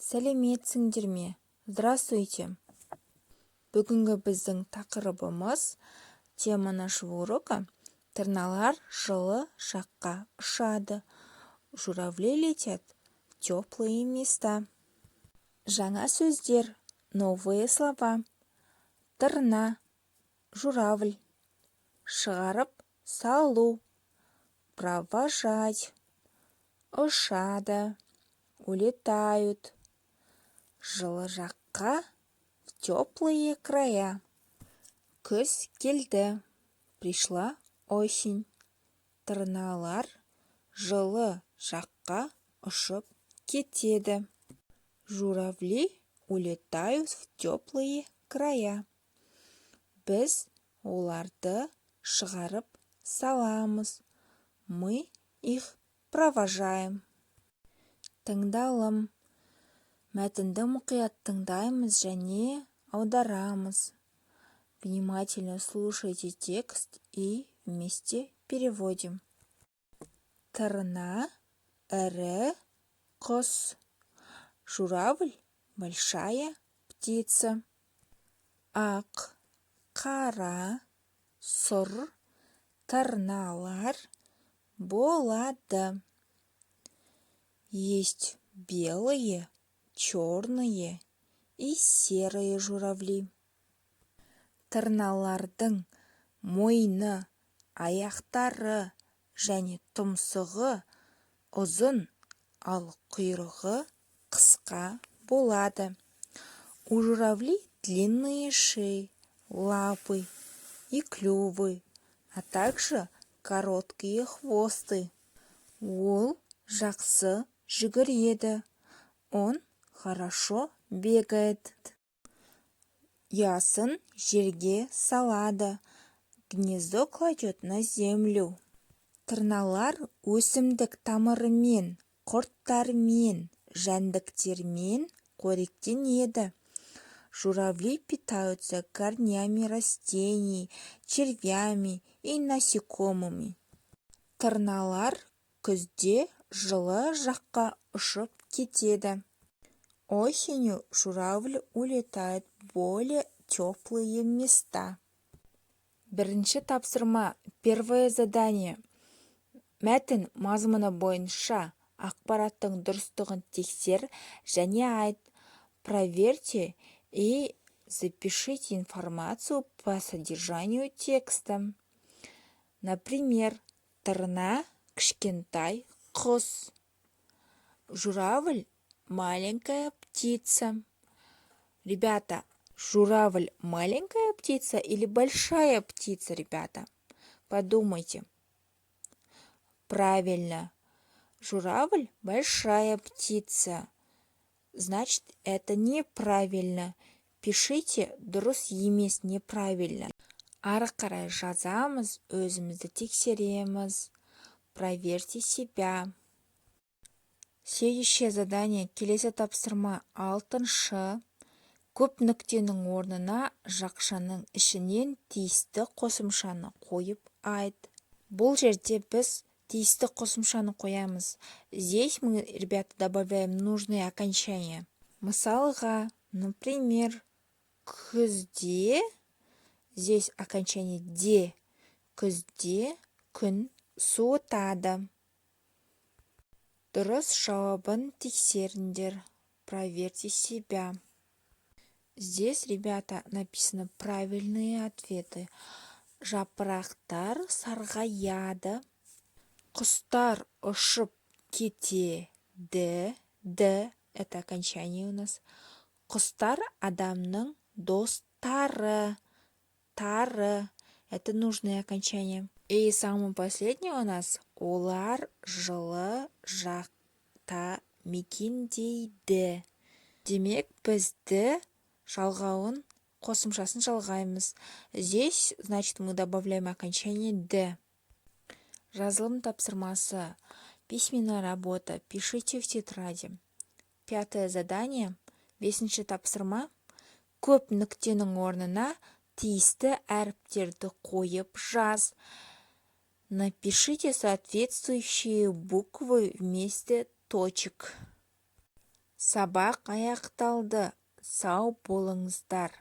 Сәлеметсіңдер ме? Здравствуйте! Бүгінгі біздің тақырыбымыз, тема нашего урока: тырналар жылы жаққа ұшады. Журавли летят в теплые места. Жаңа сөздер, новые слова: тырна — журавль, шығарып салу — провожать, ұшады — улетают, жылы жаққа — в теплые края. Күз келді — пришла осень. Тырналар жылы жаққа ұшып кетеді. Журавли улетают в теплые края. Біз оларды шығарып саламыз. Мы их провожаем. Тыңдалым. Мәтінді мұқият тыңдаймыз және аударамыз. Внимательно слушайте текст и вместе переводим. Тырна — ірі құс. Журавль — большая птица. Ақ, қара, сұр тырналар болады. Есть белые, черные и серые журавли. Тырналардың мойны, аяқтары және тұмсығы ұзын, ал құйрығы қысқа болады. У журавлей длинные шеи, лапы и клювы, а также короткие хвосты. Ол жақсы жүгіреді. Он хорошо бегает. Ұясын жерге салады. Гнездо кладет на землю. Тырналар өсімдік тамырымен, құрттармен, жәндіктермен қоректенеді. Журавли питаются корнями растений, червями и насекомыми. Тырналар күзде жылы жаққа ұшып кетеді. Осенью журавль улетает в более теплые места. Бірінші тапсырма, первое задание. Мәтін мазмұны бойынша ақпараттың дұрыстығын тексер және айт. Проверьте и запишите информацию по содержанию текста. Например, тырна — кішкентай құс. Журавль — маленькая птица. Ребята, журавль — маленькая птица или большая птица, ребята? Подумайте. Правильно. Журавль — большая птица. Значит, это неправильно. Пишите «дұрыс емес», неправильно. Ары қарай жазамыз, өзімізді тексереміз. Проверьте себя. Следующее задание, келесі тапсырма, алтыншы. Көп нүктенің орнына жақшаның ішінен тиісті қосымшаны қойып айт. Бұл жерде біз тиісті қосымшаны қоямыз. Здесь мы, ребята, добавляем нужные окончания. Мысалға, например, күзде, здесь окончание де, күзде күн суытады. Дұрыс жауабын тексеріңдер. Проверьте себя. Здесь, ребята, написаны правильные ответы. Жапырақтар сарғаяды. Құстар ұшып кетеді. Д — это окончание у нас. Құстар адамның достары. Тары — это нужное окончание. И самое последнее у нас: олар жылы жақта мекендейді. Демек, біз ді жалғауын, қосымшасын жалғаймыз. Здесь, значит, мы добавляем окончание ді. Жазылым тапсырмасы. Письменная работа. Пишите в тетради. Пятое задание. Бесінші тапсырма. Көп нүктенің орнына тиісті әріптерді қойып жаз. Напишите соответствующие буквы вместо точек. Сабақ аяқталды, сау болыңыздар.